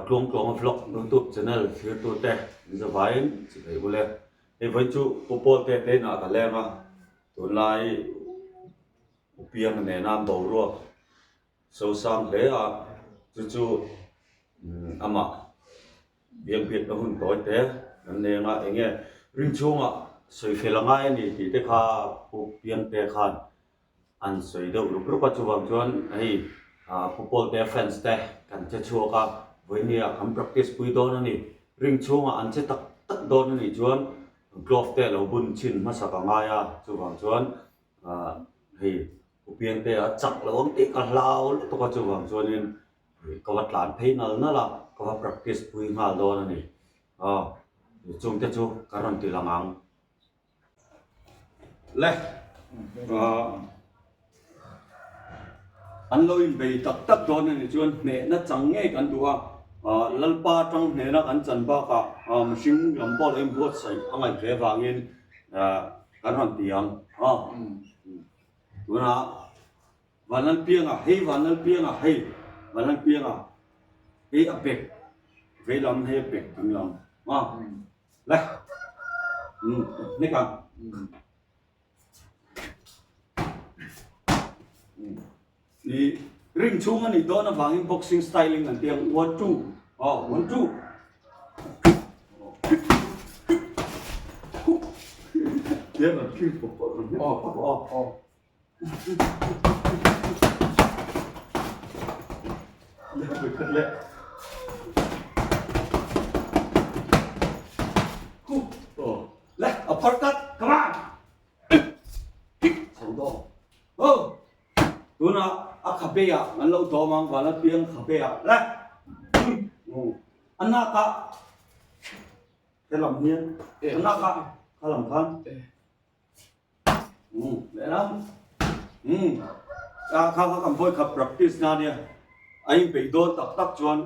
Tluangtluanga vlog youtube channel thirtute zavaiin chibai ule. Hei vawi chu Pu Pawlte te inah ka leng a, tunlai U Pianga nena boruak sosang hle a, chu chu amah Biakbiakna hun tawi te kan nei anga eng nge ring chhungah sawi fel a ngai a ni tih te kha Pu Piangte khan an sawi deuh rup rup a, chuvang chuan hei Pu Pawlte fans te kan che chhuak a, vawinia kan practice pui dawn a ni, ring chhungah an che tak tak dawn a nih chuan glove te lo bun chhin hmasak a ngai a, chuvang chuan hei Pu Piangte a chak lo ang tih ka hlau lutuk a, chuvang chuanin Ka va tlan phei nal nal a, ka va practice pui nghal dawn a ni. Aw, chungte chu ka rawn ti lang ang. Le, an lo inbei tak tak dawn a ni chuan hnehna chang ngei kan duh a, Lalpa atang hnehna kan chan bakah mihring lam pawh lo inbuatsaih a ngaih ve avangin kan rawn ti ang. Aw, tunah. Vanlalpianga, hei Vanlalpianga, hei Vanlalpianga, hei a bek veilam, hei a bek dinglam a le hnek ang. I ring chhung a nih dawn avangin boxing styling an ti ang one two aw one two. Aw. Le uppercut come on chho daw oh tuna a khabe ah an lo dawm ang van apiang khabe ah le a nak ah helam hian a nak ah kha lam khan Lehlam a kha kha kan vawi khat practice na nia a inpeih dawn tak tak chuan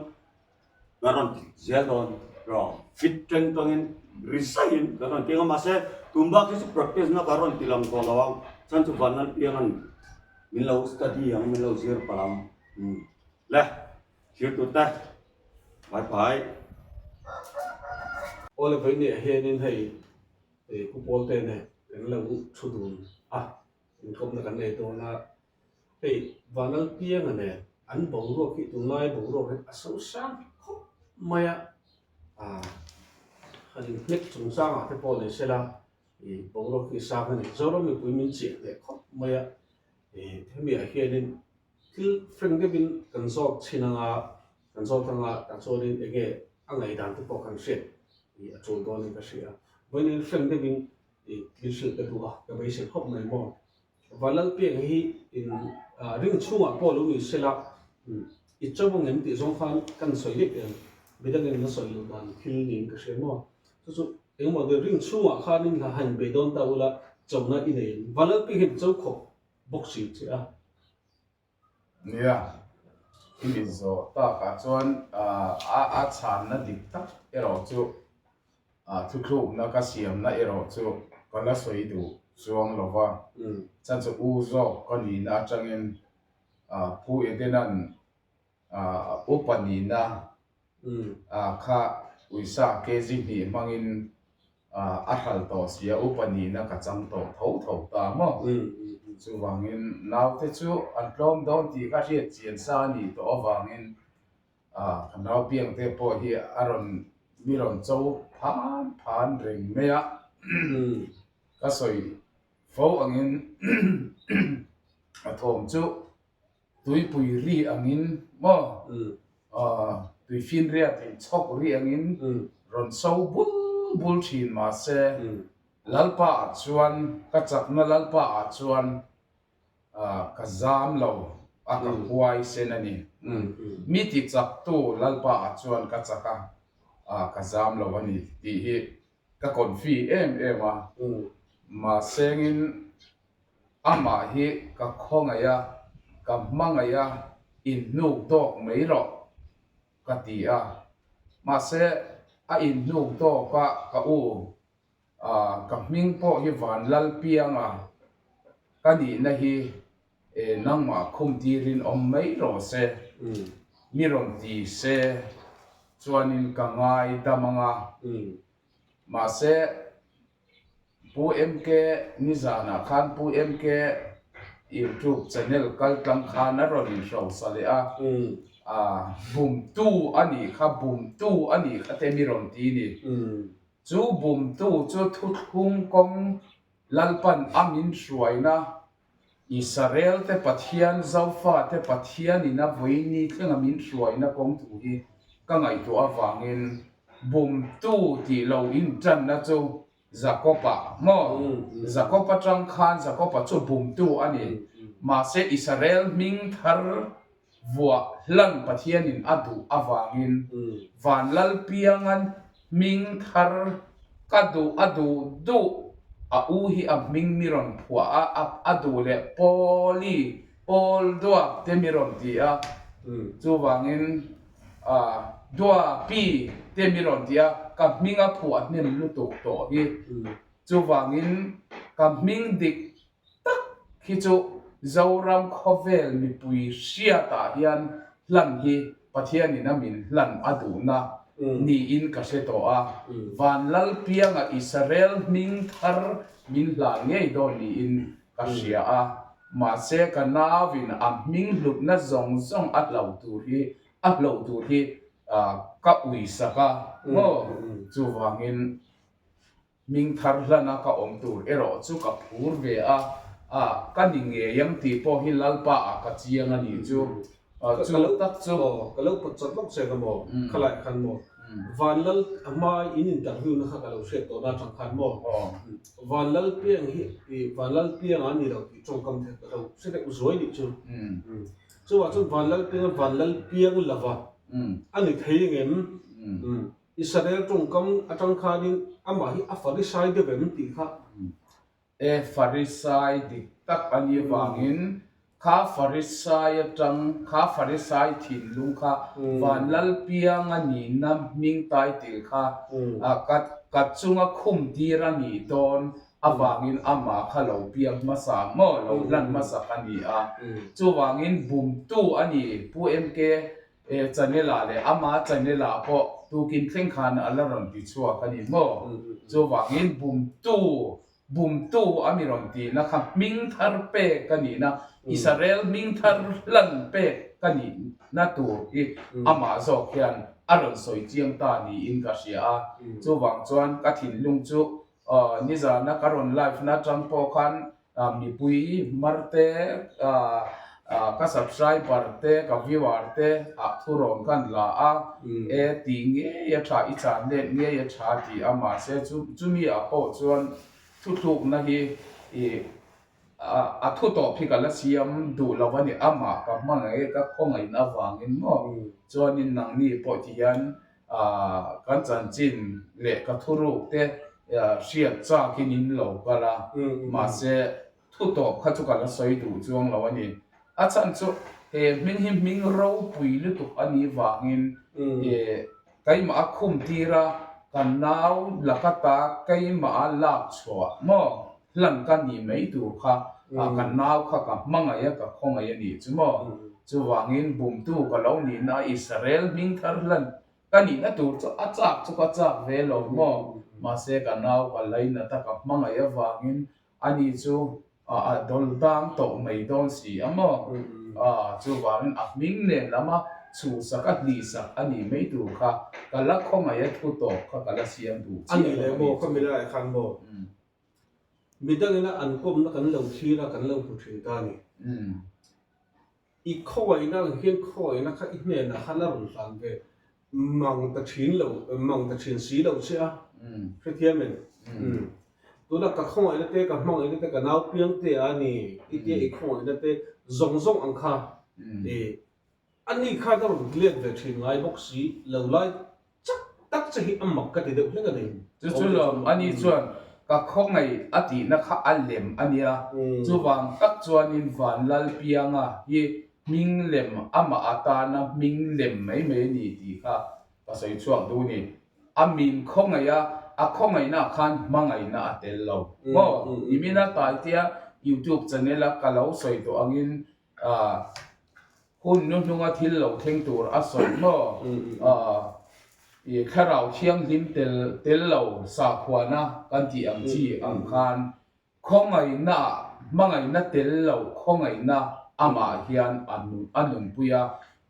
ka rawn ti zel dawn rawh fit teng tawngin ri zaiin ka rawn ti ang a mahse tun bak hi chu practice na ka rawn ti lang tawh lo ang chhan chu van lalpiang a ni min lo study ang min lo zir palh ang le thlir tut te bye bye. Awle vawiin hianin hei Pu Pawlte nen kan lo thu dun a, inkawmna kan nei dawn a. Hei Vanlalpianga nen an boruak hi tunlai boruak hi a so sang khawp mai a, han inhnek chungchangah te pawh ni sela ih boruak hi sang a ni. Zoram mipui min chiah hneh khawp mai a, ih hemiah hianin thil frank deuhin kan zawt chhin anga Kan zawt anga tah chuanin eng nge a ngaihdan te pawh kan hriat ih a tul dawnin ka hria. Vawiin friend deuhin ih min hrilh ka duh a, ka beisei khawp mai maw. Vanlalpiang hi in ring chhungah pawh lo ni sela i cho ang em tih zawng khan kan sawi daih em, midangin na sawi loh dan thil niin ka hria maw. Chu chu engemaw ring chhungah khanin hla han bei dawn ta ula chona i nei em. Vanlalpiang hian cho khawp bawk si che a. Nia, i mit zawh takah chuan a chhanna dik tak erawh chu thuthlukna ka siamna erawh chu ka la sawi duh chuang lo va, chhan chu u zawk ka nihna atangin Pu Edena'n upa nihna kha uisa kg hnih hmangin a hral tawh si a, upa nihna ka chang tawh tho tho ta maw? Chuvangin naute chu an tlawm dawn tih ka hriat chian sa a nih tawh avangin ka nau piangte pawh hi a rawn mi rawn cho phan phan reng mai a, ka sawi fo angin a thawm chu Tuipui ri angin maw tuifinriat in chhawk ri angin rawn so bul bul thin mahse Lalpa ah chuan ka chakna Lalpa ah chuan ka zam lo a ka huai sen a ni. Mi ti chaktu Lalpa ah chuan ka chak a ka zam lo a ni tih hi ka confi em em a mahsengin Amah hi ka khawngaih a, ka hmangaih a, inhnuk dawk mai rawh ka ti a. Mahse, a inhnuk dawk a ka u, ka hming pawh hi Vanlalpianga ka nihna hi. Nangmah khum tirin awm mai rawh se, mi rawn ti se chuanin ka ngai dam ang a. Mahse, Pu MK nizanah khan Pu MK YouTube channel kal tlang khan a rawn inhrosa leh a, bumtu a nih kha, bumtu a nih kha te mi rawn ti ni. Chu bumtu chu thuthlung kawng Lalpan a min hruaina Israel te Pathian, Zofate Pathianin a vawiin thlenga min hruaina kawng thu hi ka ngaihtuah avangin bumtu tih lo intanna chu Jakob-a maw? Jakob atang khan Jakob-a chu bumtu a ni. Mahse Israel hming thar vuah hlan Pathianin a duh avangin Vanlalpianga'n hming thar ka duh a duh duh a u hi a hming mi rawn phuah a, a duh leh Pawli, Pawl Duap te mi rawn ti a, chuvangin Duapi te mi rawn ti a, ka hming a phuah hnem lutuk tawh hi, chuvangin ka hming dik tak hi chu Zoram khawvel mipui hriatah hian hlan hi Pathianin a min hlan a duhna niin ka hre tawh a, Vanlalpianga Israel hming thar min hlan ngei dawn niin ka hria a, mahse ka nauin a hming hlutna zawng zawng a hloh tur hi a hloh tur hi ka uisak a maw? Chuvangin Hming thar hlana ka awm tur erawh chu ka phur ve a, a ka ni ngei ang tih pawh hi Lalpa ah ka chiang a nih chu. Chu tak chu. Aw, ka lo pawt chawt lawk che ka maw? Khalai khan maw? Vanlal a hma in interview na kha ka lo hriat tawh na atang khan maw? Vanlal piang hi Vanlal piang a ni lo tih tawngkam te ka lo hre deuh zuai nih chu. Chuvah chuan Vanlal piang a Vanlal piang lova a ni thei engem? Israel tawngkam atang khanin amah hi a Farisai deuh em tih kha. E Farisai dik tak a nih vangin kha Farisai atang kha Farisai thinlung kha Vanlalpianga nihna hming title kha ka ka chunga khum tir a nih dawn avangin amah kha lo piang hmasa maw lo hlan hmasa kha ni a. Chuvangin bumtu a ni Pu MK E channel ah leh ama channel ah pawh tukin thleng khan a la rawn ti chhuak a ni maw? Chuvangin bumtu, bumtu a mi rawn tihna kha hming thar pek a nihna, Israel hming thar hlan pek ka nihna tur hi amah zawk hian a rawn sawi chiang ta niin ka hria a. Chuvang chuan ka thinlung chu nizana ka rawn live na atang pawh khan Mipui marte ka subscriber te ka viewer te ah thurawn khan la a, e ti ngei a tha i chan let ngei a tha ti a mahse chu chumi ah pawh chuan thuthlukna hi i a thu tawp hi ka la siam duh lo a ni amah ka hmangaih ka khawngaihna avangin maw chuanin nangni pawh ti hian Kan chanchin leh ka thuruk te hriat chakin in lo kal a, mahse thu tawp kha chu ka la sawi duh chuang lo a ni. A chhan chu he hming hi hming ropui lutuk a nih vangin keimah a khum tir a, ka nau laka ta keimah a lak chhuah maw hlan ka nih mai tur kha ka nau kha ka hmangaih a, ka khawngaih a nih chu maw. Chuvangin bumtu ka lo nihna Israel hming thar hlan ka nihna tur chu a chak chu ka chak ve lo maw. Mahse ka nau ka lainat a, ka hmangaih avangin ani chu a dawl dang tawh mai dawn si a maw. Chuvangin a hming nen lama chhuhsak a hlihsak a nih mai tur kha ka la khawngaih a thu tawp kha ka la siam duh chiah lo a nih chu. A nih leh maw, ka milaiah khan maw. Midangina an kawmna kan lo thlir a, kan lo hmu thin ta a ni. I khawngaihna ang hian khawngaihna kha i hnenah khan a rawn hlan ve mang ta thin lo, mang ta thin si lo che a, hrethiam em? Tunah ka khawngaihna te, ka hmangaihna te, ka nau piang te a ni, i tia i khawngaihna te zawng zawng ang kha i Ani khan a rawn let ve thin ngai bawk si lo lai chak tak che hi a mak ka ti deuh hlek a ni. Chu chu lawm, ani chuan ka khawngaih a tihna kha a lem a nia, chuvang tak chuanin Vanlalpianga hi hming lem amah atana hming lem mai mai a ni tih kha ka sawi chhuak duh a ni. A min khawngaih a, a khawngaihna khan hmangaihna a tel lo maw? Nimina Taitea YouTube channel a ka lo sawi tawh angin. Hun hnuhnunga thil lo thleng tur a sawi maw? I thlarau thianghlim tel tel lo sakhuana kan tih ang chi ang khan khawngaihna ah hmangaihna tel lo khawngaihna amah hian a a nunpui a,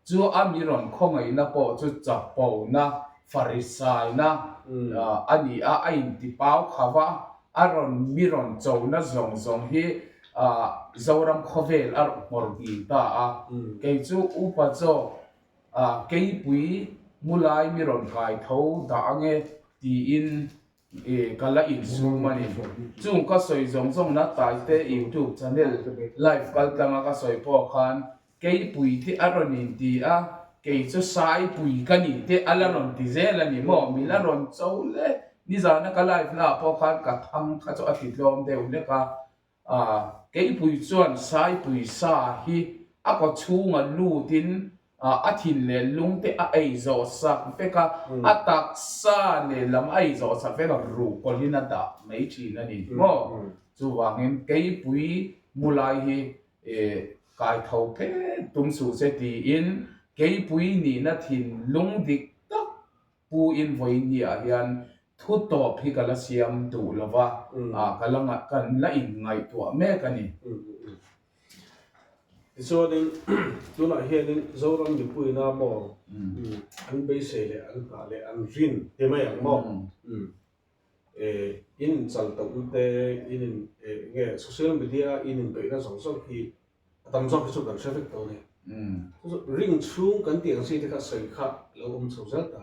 chu a mi rawn khawngaihna pawh chu chapona, farisaina a ni a, a intipau kho va, a rawn mi rawn chona zawng zawng hi Zoram khawvel a rawn nghawr nghing ta a, kei chu upa zawk keipui mu lai mi rawn kai tho dah ange tiin ka la insum a ni. Chung ka sawi zawng zawng na Taite YouTube channel live kal tlanga ka sawi pawh khan keipui te a rawn inti a, kei chu Saipui ka ni te a la rawn ti zel a ni maw? Mi la rawn cho le. Nizana ka live naah pawh khan ka thang kha chu a ti tlawm deuh hlek a, aah keipui chuan Saipui sa hi a kaw chhunga lutin a thin leh lung te a ei zawh sak vek a, a taksa leh lam a ei zawh sak vek a, ruh kawlhin a dah mai thin a ni maw? Chuvangin keipui mu lai hi Kai tho phet tum suh che tiin keipui nihna thinlung dik tak pu in vawiin ni ah hian thu tawp hi ka la siam duh lo va, ka la kan la in ngaihtuah mek a ni. Tichuanin tunah hianin Zoram mipuina maw an beisei leh an nghah leh an rin ti mai ang maw? In inchal tawh te, in in nge social media a in inbeihna zawng zawng hi a tam zawk hi chu kan hre vek tawh a ni. Ring chhung kan tih ang chi te kha sawi kha lo awm chho zel ta.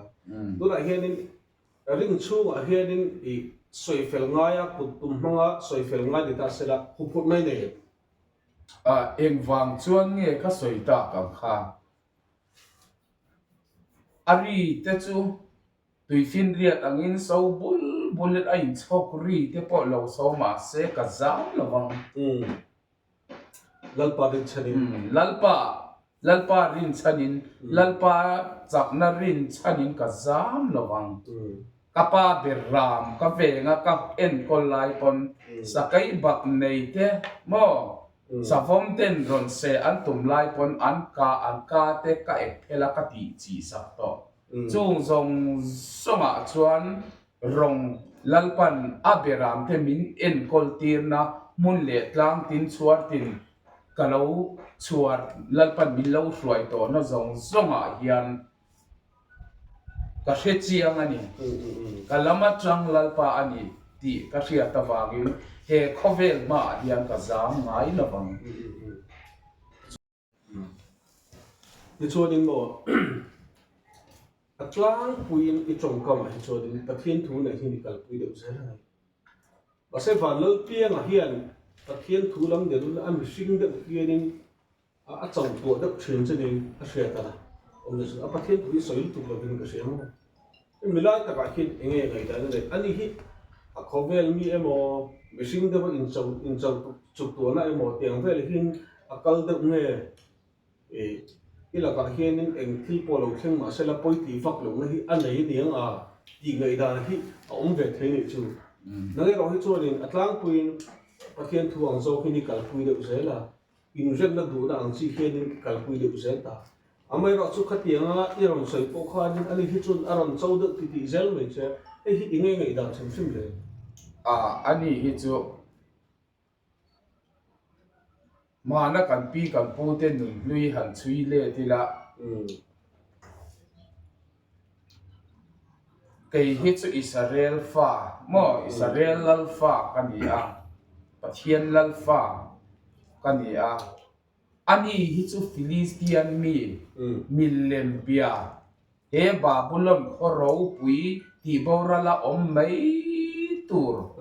Tunah hianin ring chhungah hianin i sawi fel ngaia kut tum hmanga sawi fel ngai ni ta sela huphurh mai nei em? Engvang chuan nge ka sawi tak ang kha? A ri te chu Tuifinriat angin so bul bulin a inchhawk ri te pawh lo so mah se ka zam lo vang. Umm. Lalpa rinchhanin. Umm. Lalpa, Lalpa rinchhanin, Lalpa chakna rinchhanin ka zam lo vang. Umm. Ka pa ber ram ka venga ka enkawl lai pawn sakei bak nei te maw savawm ten rawn seh an tum lai pawn an ka an ka te ka ek phel a ka tih chih sak tawh. Chung zawng zawngah chuan rawng Lalpan a beramte min enkawl tirna hmun leh tlang tin chhuar tin ka lo chhuar Lalpan min lo hruai tawhna zawng zawngah hian ka hre chiang a ni. Ka lam atang Lalpa a ni tih ka hriat avangin he khawvel hmaah hian ka zam ngai lovang. Tichuanin maw a tlangpuiin i tawngkamah hi chuanin Pathian thu neih hi mi kalpui deuh zel a ni. Mahse Vanlalpianga hian Pathian thu lam delh a mihring deuh hianin a chotuah deuh thin che niin a hriat a, a Pathian thu hi sawi lutuk lovin ka hria maw. Hemi lai takah hian eng nge ngaihdan a neih? Ani hi a khawvel mi emaw, mihring deuha incho incho chuk tuahna emaw tiang vel hian a kal deuh nge? Ih, i lakah hianin eng thil pawh lo thleng mah sela pawi tih vak lohna hi a nei aniang a tih ngaihdan hi a awm ve thei nih chu. Nang erawh hi chuanin a tlangpuiin Pathian thu ang zawk hi ni kalpui deuh zel a. Inremna duhna ang chi hianin kalpui deuh zel ta. Amaherawh chu khatianga i rawn sawi pawh khanin ani hi chuan a rawn cho deuh titih zel mai che, hei hi i ngei ngaihdan hrim hrim le. A, ani hi chu hmana kan pi kan pu te nunhlui han chhui let ila. Kei hi chu Israel fa maw Israel lal fa ka ni a, Pathian lal fa ka ni a, ani hi chu Philistian mi milem bia he Babulon khaw ropui tih borala awm mai tur.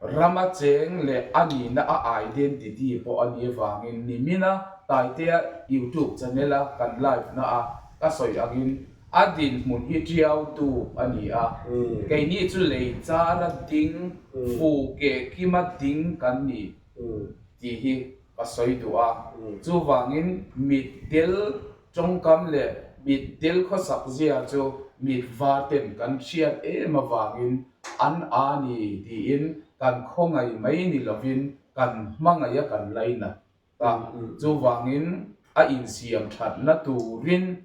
Rama cheng leh a nihna a identity pawh a nih avangin nimina Taitea YouTube channel a kan live na a ka sawi angin a dinhmun hi tiautu a ni a, keini chu lei chara ding fu keh kima ding kan ni tih hi ka sawi duh a, chuvangin mitdel tawngkam leh mitdel khawsak zia chu mit var ten kan hriat em avangin an a ni tiin kan khawngaih mai ni lovin kan hmangaih a kan lainat. ta. Chuvangin a insiam thatna turin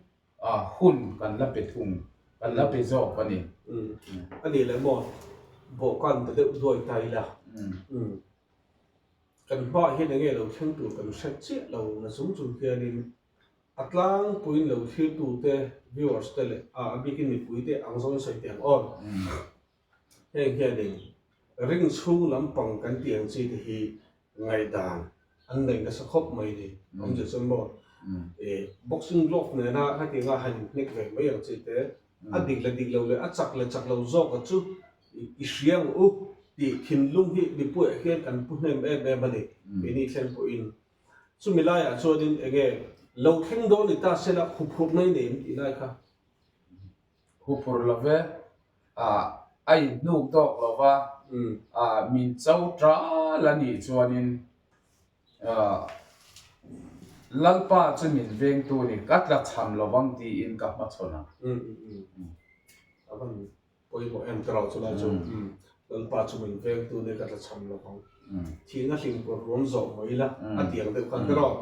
hun kan la pe thung, kan la pe zawk a ni. A nih leh maw, bawhkan ta deuh duai ta ila. Kan hmaah hian enge lo thleng tur kan hre chiah lo na chung chung hianin a tlangpuiin lo thlirtute, viewers te leh a bikin mipuite ang zawng sawi teh ang aw. Heng hianin ring chhung lampang kan tih ang chi te hi ngaihdan an nei nasa khawp mai ni. Awmzia chuan maw boxing glove nena hetianga han inhnek ve mai ang chi te a dik leh dik lo leh a chak leh chak lo zawka chu i hria ang u tih thinlung hi mipuiah hian kan pu hnem em em a ni. Keini thleng pawhin chumi laiah chuanin enge lo thleng dawn ni ta sela huphurh mai nei em tih lai kha. Huphurh lo ve, a inhnuk tawk lo va, min cho tal a nih chuanin Lalpa chu min vengtu a ni, ka tla cham lo vang tiin ka hmachhawn ang. A van pawimawh em tawh chu lai chu Lalpa chu min vengtu a ni, ka tla cham lo vang. Thihna hlimkawr ruam zawh mai ila a tiang deuh khan tawh.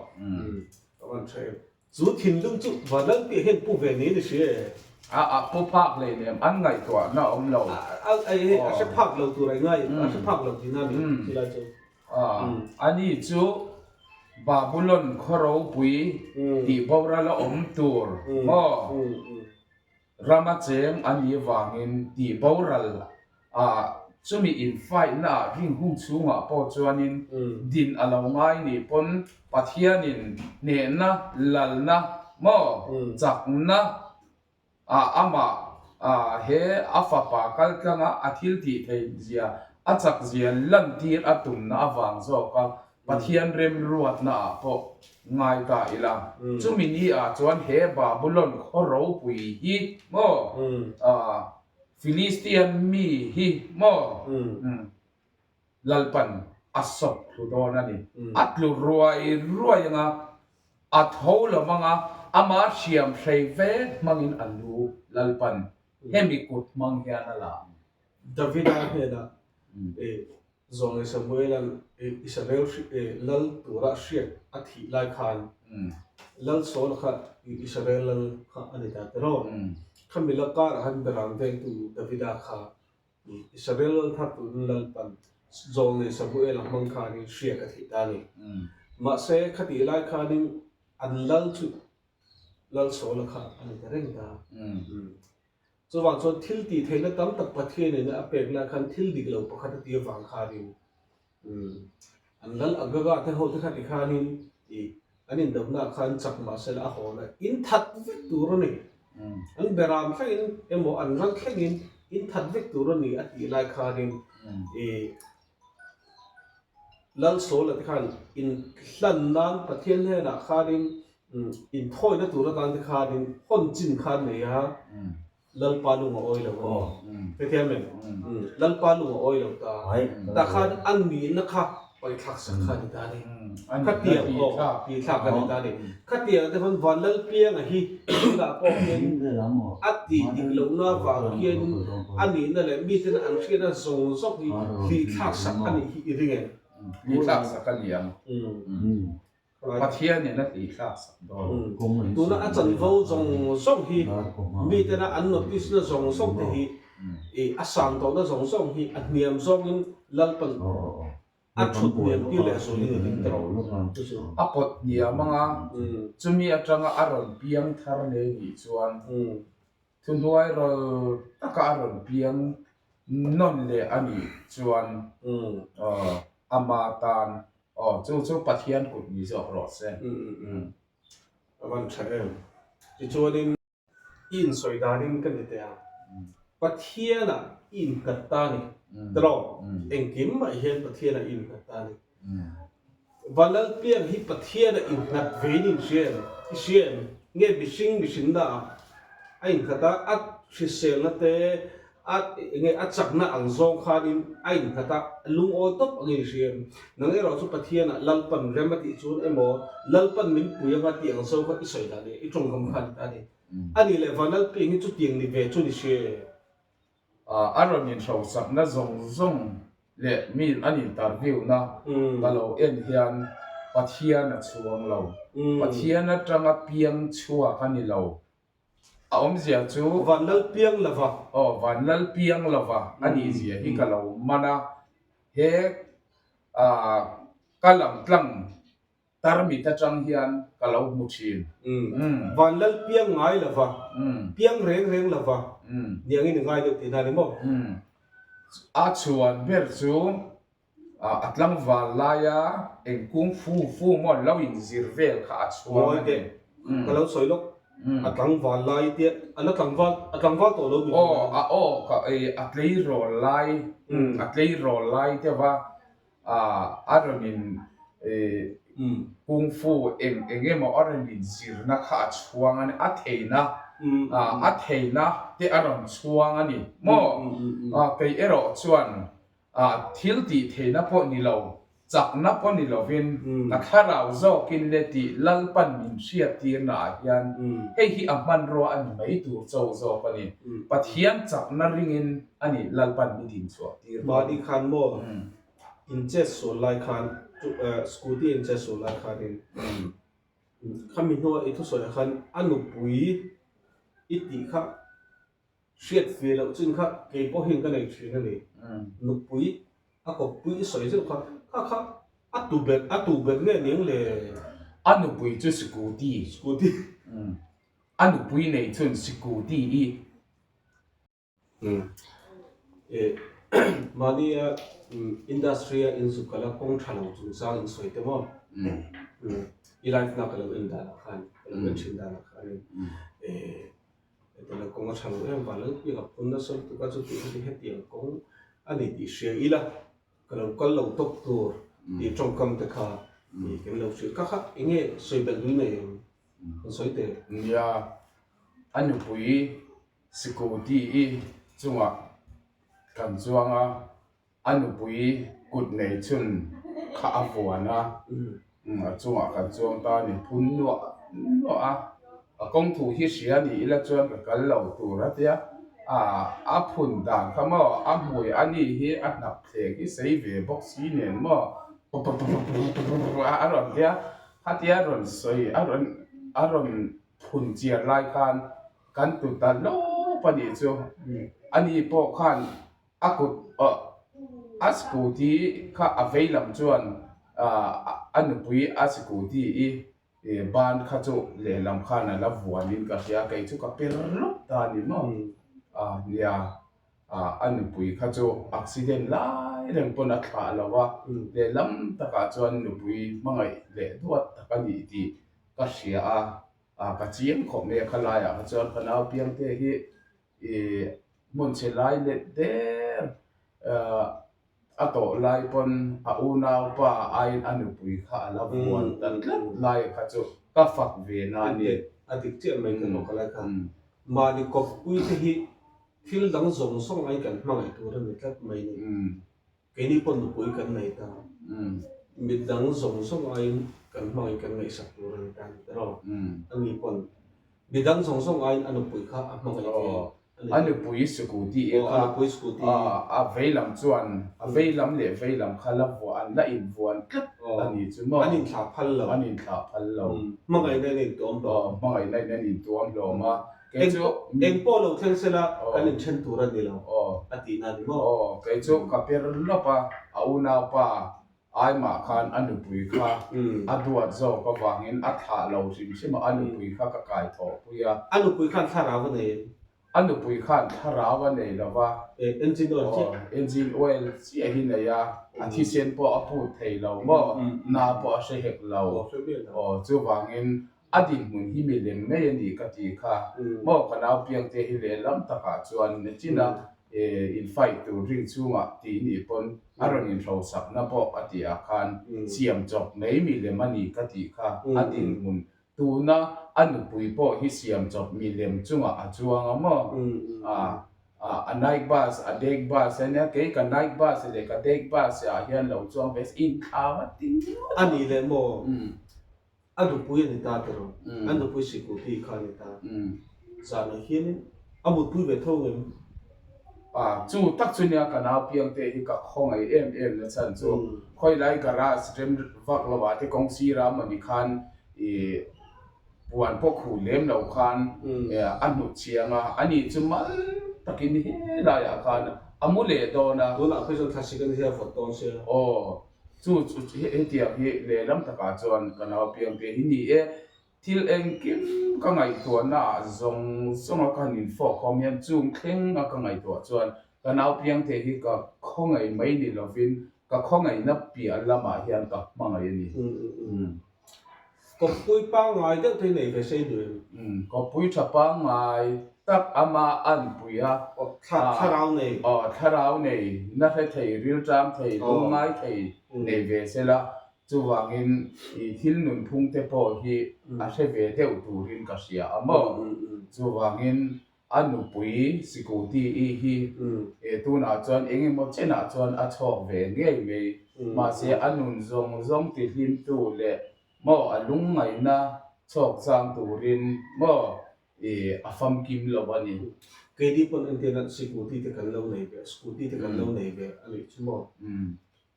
A van tha em. Chu thinlung chu Vanlalpiah hian pu ve niin i hria e. A a pu phak hleinem, an ngaihtuahna a awm lo. A a hei a hre phak lo tur a i ngai, a hre phak lo tihna a ni chulai chu. A ani chu Babulon khaw ropui tih boral a awm tur maw? Rama cheng a nih vangin tih boral a chumi in fight na ah ring hung chhungah pawh chuanin din a lo ngai nih pawn Pathianin hnehna lalna maw chakna ah amah he a fapa kaltlanga a thil tih theih zia a chak zia lantir a tumna avang zawk a Pathian remruatna ah pawh ngai ta ila, chumi ni ah chuan he Babulon khaw ropui hi maw, Philistian mi hi maw, Lalpan a sawp thlu dawn a ni. A tlu ruai ruai anga, a tho lo vanga, amah hriam hrei vek hmangin a lu Lalpan hemi kut hmang hian a la ang. Davida hnenah Zawnglei Samuela'n Israel lal tura hriat a thih lai khan Lal Saula kha Israel lal kha a ni ta tiraw? Khami la karah khan Beram vengtu Davida kha Israel lal thar turin Lalpan Zawnglei Samuela hmang khanin hriat a thih ta a ni. Mahse, khatih lai khanin an lal chu Lal Saula kha a ni ta reng ta. Chuvang chuan thil tih theihna tam tak Pathianin a pek lai khan thil dik lo pakhat a ti avang khanin an lal Agaga te ho te kha ti khanin ih an indona khan chak mahse la a haw la in that vek tur a ni. An beram thlengin emaw an ral thlengin in that vek tur a ni a tih lai khanin ih Lal Saula te khan in hlan nan Pathian hnenah khanin inthawina tur atan te khanin hawn chin kha an nei a, Lalpa lung a awi lo a ni. Hetiang em? Lalpa lung a awi lo ta. Tah khan a nihna kha paithlak sak kha a ni ta a ni. Khatiang aw tithlak a ni ta a ni. Khatiang te khan Vanlalpianga hi tunah pawh hian a tih dik lohna avang hian a nihna leh miten an hriatna zawng zawng hi hlih thlak sak a nih hi i ring em? Hlih thlak sak a ni ang. Pathianin a hlih thlak sak dawn. Tuna a chanvo zawng zawng hi mitena an notice na zawng zawng te hi a sang tawhna zawng zawng hi a hniam zawngin Lalpan A thut hniam tir leh zualin a ding ta rawh chu chu. A pawt hniam anga chumi atanga a rawn piang thar leh nih chuan thuhnuai rawl taka a rawn piang nawn leh a nih chuan ama tan aw chu chu Pathian kut ni zawk rawh se. A van tha em. Tichuanin. I insawi danin ka ni teh ang. Pathianah i innghat ta a ni. Tiraw? Engkim mah hian Pathianah i innghat ta a ni. Vanlalpiang hi Pathianah innghat vein i inhria em? I hria em? Nge mihring mihrinnaah a innghat a, a hriselna te, a enge a chakna ang zawng khanin a innghat a, lungawi tawp angin i hria em? Nang erawh chu Pathianah Lalpan rem a tih chuan emaw, Lalpan min pui anga tih ang zawng kha i sawi dan i tawngkam kha a ni ta a ni. A nih leh Vanlalpiang hi chutiang ni ve chu ni hria e. A rawn inhrochakna zawng zawng leh mi an interview na ka lo en hian. Pathian a chhuang lo. Pathian atanga piang chhuak a ni lo. A awmzia chu. Van lal piang lova. Aw, van lal piang lova a nih zia hi ka lo man a. He ka lang tlang tarmit atang hian ka lo hmu thin. Van lal piang ngai lova, piang reng reng lova niangin i ngai deuh tihna a ni maw? A chhuan ber chu A tlangval laia eng kung fu fu maw lo in zir vel kha a chhuang a ni. Ka lo sawi lawk, a tlangval lai tia a la tlangval, a tlangval tawh lo mi Aw, a aw ka ei a tleirawl lai, a tleirawl lai deuh a, a rawn in kung fu eng eng emaw a rawn in zirna kha a chhuang a ni, a theihna, a theihna te a rawn chhuang a ni maw? Kei erawh chuan A thil tih theihna pawh ni lo, chakna pawh ni lovin ka thlarau zawkin le tih Lalpan min hriattirna ah hian hei hi a hmanrua a ni mai tur cho zawk a ni. Pathian chakna ringin a ni Lalpan mi din chhuah tir dawn. Mahni khan maw in chet sual lai khan scooty in chet sual lai khanin khami hnua i thusawi ah khan a nupui i tih kha Hriat ve loh chin kha kei pawh hian ka nei thin a ni. Nupui a kawppui i sawi zeuh kha, kha kha a tu ber a tu ber nge niang le? A nupui chu Scooty. Scooty. A nupui nei chun Scooty i. Eh mahnia industry a inzuk kala kawng tha lo chungchang in sawi te maw? I life na ka lo en danah khan ka lo en thin danah khanin eh Hetiang kawng a tha lo em vang lal piak a phun nasa lutuk a chuti chuti hetiang kawng a ni tih hria ila ka lo kal lo tawp tur tih tawngkam te kha ih kan lo hrilh kha kha eng nge sawi belh dui nei em kan sawi teh. Nia, a nupui Sikuti i chungah kan chuang a. A nupui kut nei chhun kha a vuan a, a chungah kan chuang ta a ni. Phun nuah nuah a, a kawng thu hi hria ni ila chuan ka kal lo tur a tia, a phun dan kha maw a hmui a ni hi a hnap thleng hi sei ve bawk si nen maw a rawn tia, khatia rawn sawi a rawn a rawn phun chiar lai khan kan tut ta lawp a nih chu, ani pawh khan. A kut a scooty kha a vei lam chuan a nupui a scooty i ban kha chu lehlam khan a la vuanin ka hria kei chu ka per lawk ta a ni maw nia a nupui kha chu accident lai reng pawn a thlah lo a lehlam takah chuan nupui hmangaih leh duat tak a nih tih ka hria a ka chiang khawp mai a khalaiah kha chuan ka nau piangte hi. I hmun chhe lai let der a tawh lai pawn a unaupa aiin a nupui kha a la vuan ta tlat lai kha chu ka fak ve na a ni. A dik chiah mai ka hlawk lai kha. Mahni kawppui te hi thil dang zawng zawng aiin kan hmangaih tur a ni tlat mai ni. Keini pawn nupui kan nei ta. Mit dang zawng zawng aiin kan hmangaih kan ngaihsak tur a ni ta a ni tiraw? Ani pawn midang zawng zawng aiin a nupui kha a hmangaih ve a ni. A nupui scooty e kha a veilam chuan a veilam leh veilam kha la vuah an la invuan tlat a ni chu maw? An inthlah phal lo. An inthlah phal lo. Hmangaihna in a intuam hlawm. Hmangaihna in an intuam hlawm a. Kei chu eng pawh lo thleng sela kan inthen tur a ni lo a tihna a ni maw? Aw, kei chu ka per lawp a, a unaupa Aimah khan a nupui kha a duat zawk avangin a thlah lo hrim hrim a, a nupui kha ka kai thawhpui a. A nupui khan thlarau a nei em? A nupui khan thlarau a nei lo va. Engine oil chiah? Aw, engine oil chiah hi nei a, a thisen pawh a phut thei lo maw, na pawh a hre hek lo. Aw, chuvangin A dinhmun hi milem mai a ni ka ti kha maw ka nau piangte hi lehlam takah chuan nachina in fight tur ring chungah tih nih pawn a rawn inhrosakna pawh a tih ah khan siam chawp mai milem a ni ka tih kha a dinhmun tuna a nupui pawh hi siam chawp milem chungah a chuang a maw a night bus a dek bus a nia kei ka night bus leh ka dek bus ah hian lo chuang ve inthlam a ti ngawt a ni leh maw. A nupui a ni ta tiraw? A nupui sikul tih kha a ni ta. Zanah hianin a mutpui ve tho ngem? A, chu tak chu nia ka nau piangte hi ka khawngaih em em na chhan chu. Khawilai garage rem vak lo ah te kawng sira mawni khan ih puan pawh khuh lem lo khan a hnut chiang a, ani chu mal takin helaiah khan a mu leh dawn a. Tunah phei chuan thlasik a ni hian vawt dawn sia. Aw, chu hetiang hi lehlam takah chuan ka nau piangte hi ni e. Thil engkim ka ngaihtuahna ah zawng zawng a ka han infawh khawm hian chung thleng a ka ngaihtuah chuan ka nau piangte hi ka khawngaih mai ni lovin ka khawngaihna piah lamah hian ka hmangaih a ni. Kawppui pangngai deuh te hi nei ve sei duh em? Kawppui tha pangngai tak ama anpui a. Thlarau nei. Aw, thlarau nei, na hre thei, rilṭam thei, lungngai thei nei ve sela Chuvangin i thil nunphung te pawh hi a hre ve deuh turin ka hria a maw? Chuvangin a nupui Sikuti i hi tunah chuan eng emaw chenah chuan a chhawk ve ngei mai. Mahse a nun zawng zawng tihlimtu leh maw a lungngaihna chhawk chang turin maw i a famkim lo a ni. Keini pawn entirna Sikuti te kan lo nei ve, Scooty te kan lo nei ve a nih chu maw?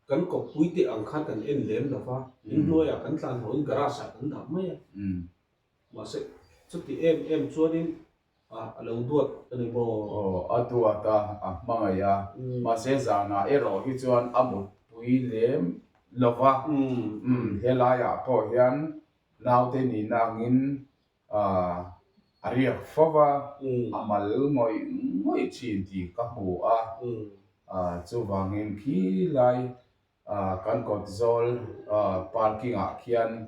Kan kawppui te ang khan kan en lem lo va, inhnuaiah kan tlan haw in garage ah kan dah mai a. Mahse, chuti em em chuanin a lo duat a ni maw? Aw, a duat a, a hmangaih a. Mahse, zanah erawh hi chuan a mutpui lem lo va. Helaiah pawh hian naute nihna angin a riak fo va, a mal ngawih ngawih thin tih ka hmu a, chuvangin khi lai kan kawt zawl parking ah khian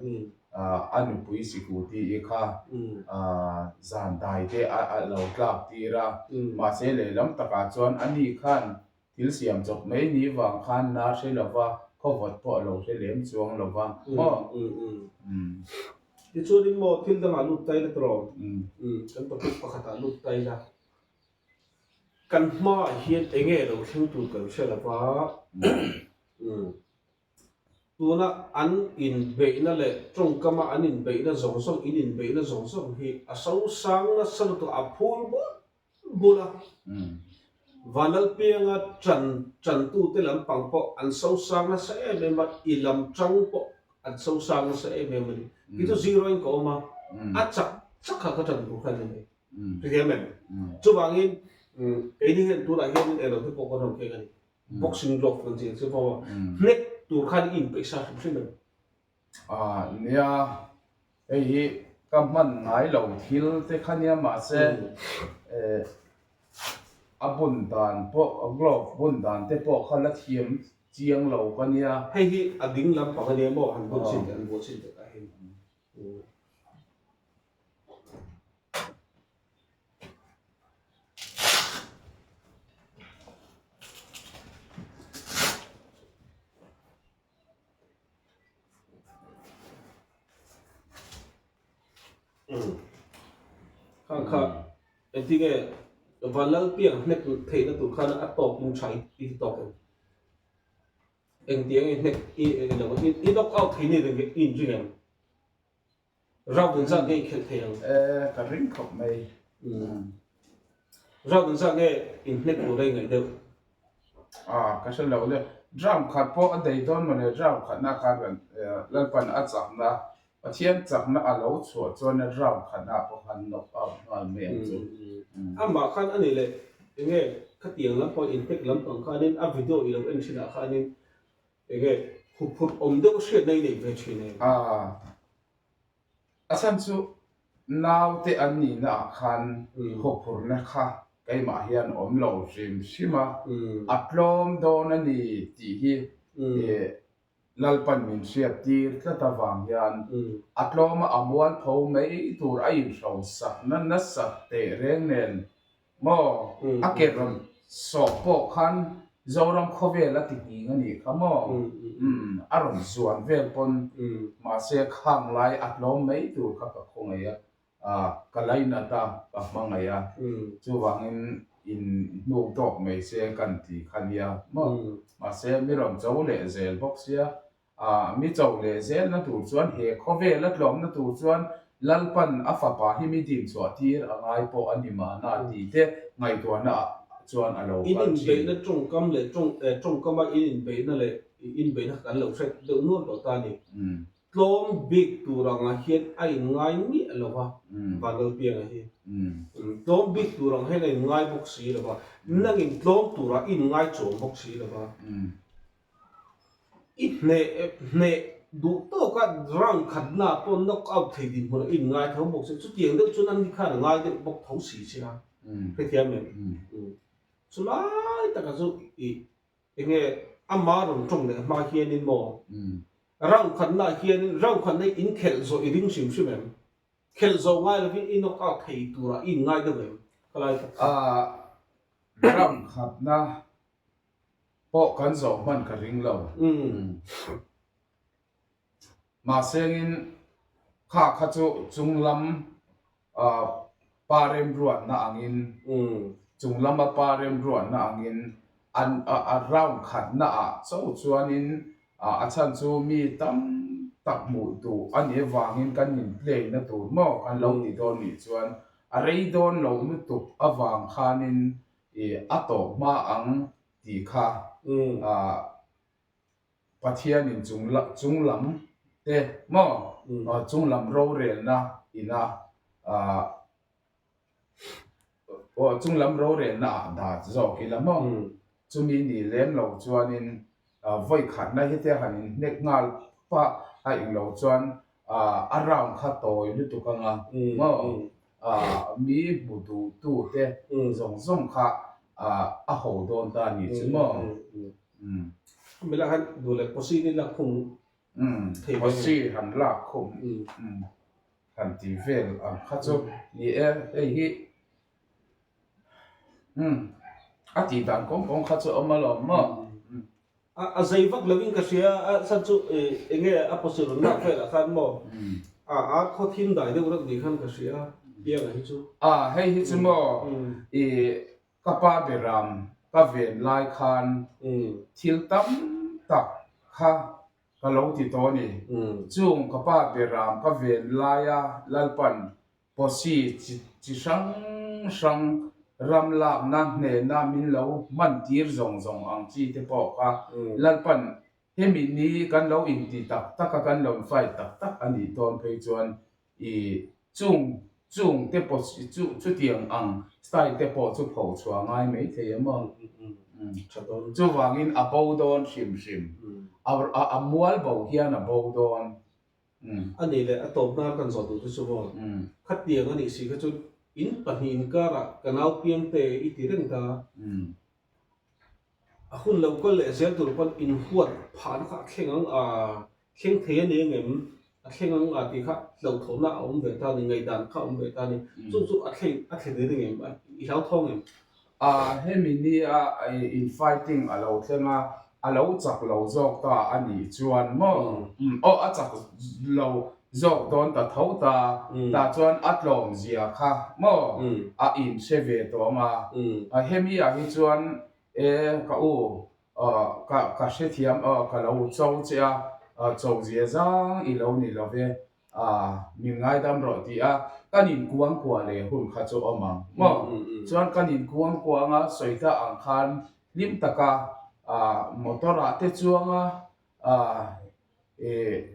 a nupui sikutih i kha zan dai te a lo tlak tir a, mahse lehlam takah chuan ani khan Thil siam chawp mai ni vang khan na hre lo va, khawvawt pawh a lo hre lem chuang lo va maw? Tichuanin maw thil dangah lut ta ila tawh? Kan topic pakhatah lut ta ila. Kan hmaah hian eng nge lo thleng tur kan hre lo va. Tuna an inbeihna leh tawngkama an inbeihna zawng zawng, in inbeihna zawng zawng hi a sosang nasa lutuk a phul bul bul a. Vanlalpianga ṭan ṭantute lampang pawh an sosang nasa em em a, i lam ṭang pawh an sosang nasa em em a ni. Kei chu zero in ka awm a, a chak chak kha ka ṭan tur kha a ni mai. Hrethiam em? Chuvangin keini hian tunah hianin eng lo te pawh kan rawn keng a ni. Boxing glove kan tih ang chu pawh hnek tur khan i inpeih sa hrim hrim em? Nia, hei hi ka hman ngai lo thil te kha nia mahse a bun dan pawh glove bun dan te pawh kha la thiam chiang lo ka nia. Hei hi a ding lampang a nia maw han bun chin teh an buah chin teh tah hian. Khang kha engtinge Vanlalpiang hnek theihna tur khan a tawk in tha i ti tawk em? Engtiang i hnek i i knock out thei ni i inring em? Round an zat nge i khelh thei ang? E, ka ring khawp mai. Round an zat nge inhnek tur a i ngaih deuh? A, ka hre lo le. Round khat pawh a dei dawn mawle, round khatna khan kan Lalpan a chakna, Pathian chakna a lo chhuah chuan round khatna pawh khan knock out nghal mai ang chu. Amah khan a ni leh, enge khatiang lampang inhnek lampang khanin a video i lo en thinah khanin Enge huphurh awm deuh hriatna i neih ve thin em? A, a chhan chu naute an nihna ah khan huphurhna kha keimah hian awm lo hrim hrim a, a tlawm dawn a ni tih hi Lalpan min hriat tir tlat avang hian a tlawm a, a mualpho mai tur a inhrosakna nasat teh reng nen Maw? A ke rawn sawh pawh khan Zoram khawvel a ti nghing a nih kha maw? Umm, a rawn zuan vel pawn mahse khang lai a tlawm mai tur kha ka khawngaih a, ah ka lainat a, ka hmangaih a, chuvangin in hnuk tawk mai se kan ti kha nia maw? Mahse mi rawn cho leh zel bawk sia, A mi cho leh zelna tur chuan he khawvel a tlawmna tur chuan Lalpan a fapa hi mi dim chhuah tir a ngai pawh a ni mahna tih te ngaihtuahna ah chuan a lo In kal thin. inbeihna tawngkam leh tawng tawngkama in inbeihna leh i. inbeihna kha kan lo hre deuh nual tawh ta a ni. Tlawm bik tur angah hian a inngai miah lo va, Vanlalpianga hi. Tlawm bik tur ang hian a inngai bawk si lo va, nangin tlawm turah i inngai chuang bawk si lo va. I hneh hneh duh tawka round khatna pawh knock out thei dinhmun a inngai tho bawk si. Chutiang deuh chuan ani khan a ngai deuh bawk tho si che a, hrethiam em? Chulai taka chu i enge ama rawn tawng leh hma hianin maw round khatnaah hianin round khatna i inkhelh zawh i ring hrim hrim em? Khelh zawh ngai lovin i knock out thei turah i inngai deuh em? Ka lai tak chu. Round khatna pawh kan zawh hman ka ring lo. Mahsengin kha kha chu chunglam pa remruatna angin chunglama pa remruatna angin an a round khatna ah chauh chuanin a chhan chu mi tam tak hmuh duh a nih avangin kan in play na tur maw kan lo ti dawn nih chuan a rei dawn lo lutuk avang khanin ih a tawp hma ang tih kha ah Pathianin chung chunglam te maw chunglam rorelna ina ah aw chunglam rorelna ah dat zawk ila maw chumi ni lem lo chuanin vawi khatna hi te han inhnek nghal pah a englo chuan a round kha tawi lutuk anga maw mi hmu duh tu te zawng zawng kha a ho dawn ta a nih chu maw. Khumi lah khan duh leh pawsi in lak khum thei ve. Pawsi han lak khum han ti vel ang kha chu ni e hei hi a tih dan kawng kawng kha chu a awm alawm maw. A zei vak lovin ka hria a chhan chu eng nge a pawsi rawn lak velah khan maw a a khaw thim dai deuh reuh ni khan ka hria pianga hi chu. A hei hi chu maw i ka pa beram ka ven lai khan thil tam tak kha ka lo ti tawh a ni. Chung ka pa beram ka ven laia Lalpan Pawsi chi hrang hrang ram lakna hnena min lo hman tir zawng zawng ang chi te pawh kha Lalpan hemi ni kan lo inti tak tak a, kan lo infight tak tak a nih dawn phei chuan i chung chung te pawh chu chutiang ang style te pawh chu pho chhuah ngai mai thei em aw. Chuvangin a bo dawn hrim hrim a mual bo hian a bo dawn. A nih leh a tawp hnar kan zawh duh chu chu maw? Khatiang a nih si kha chu in pahnih inkarah ka nau piang te i ti reng ta. A hun lo kal leh zel tur pawn inhuat phahna kha a thleng ang a, thleng thei a ni angem? A thleng ang a tih kha hlauhthawhna a awm ve ta a ni, ngaihdan kha a awm ve ta a ni. Chu chu a thleng a thlen reng em? I hlauthawng em? A hemi nia in fighting a lo thleng a, a lo chak lo zawk ta a nih chuan maw? Aw a chak lo zawk dawn ta tho ta, tah chuan a tlawm zia kha maw a in hre ve tawh ang a, hemi ah hi chuan e ka u ka ka hrethiam ka lo cho che a, cho zia zang i lo ni lo ve Min ngaidam rawh tih a, kan inkuang kuah leh hun kha chu awm ang maw? Chuan kan inkuang kuah anga sawi ta ang khan hlim taka motor ah te chuang a,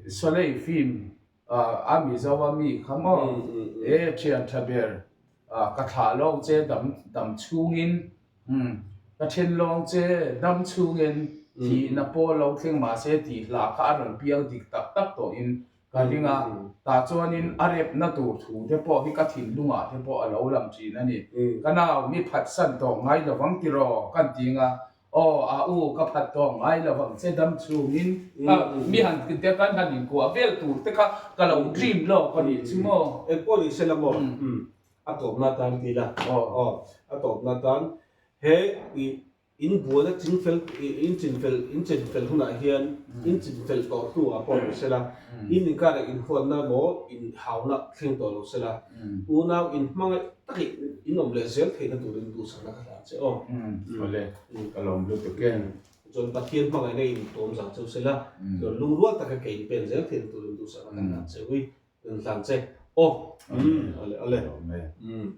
Sholay film a Mizo a mi kha maw? E thian tha ber ka thlah lawng che dam dam chhungin Ka then lawng che dam chhungin thihna pawh lo thleng mahse tih hla kha a rawn piang dik tak tak tawhin ka ring a, tah chuanin a repna tur thu te pawh hi ka thinlungah te pawh a lo lang thin a ni. Ka nau mi phatsan tawh ngai lovang tiraw kan ti anga, aw a u ka phat tawh ngai lovang che dam chhungin mi han te kan han inkuah vel tur te kha ka lo dream lawk a nih chu maw. Engpawh ni se la maw? A tawpna tan ti ila. Aw aw a tawpna tan he i in buaina chingfel in chinfel in chinfel hunah hian in chinfel tawh hnuah pawh ni sela in inkarah inhuatna emaw inhauna thleng tawh lo sela unau in hmangaih takin in awm leh zel theihna turin duhsakna ka hlan che aw. Awle ka lawm lutuk e. Chuan Pathian hmangaihna in tawm zang cheu sela chuan lungrual taka ke in pen zel theihna turin duhsakna ka hlan che ui. Kan hlan che. Aw. Umm. Ale ale. Umm.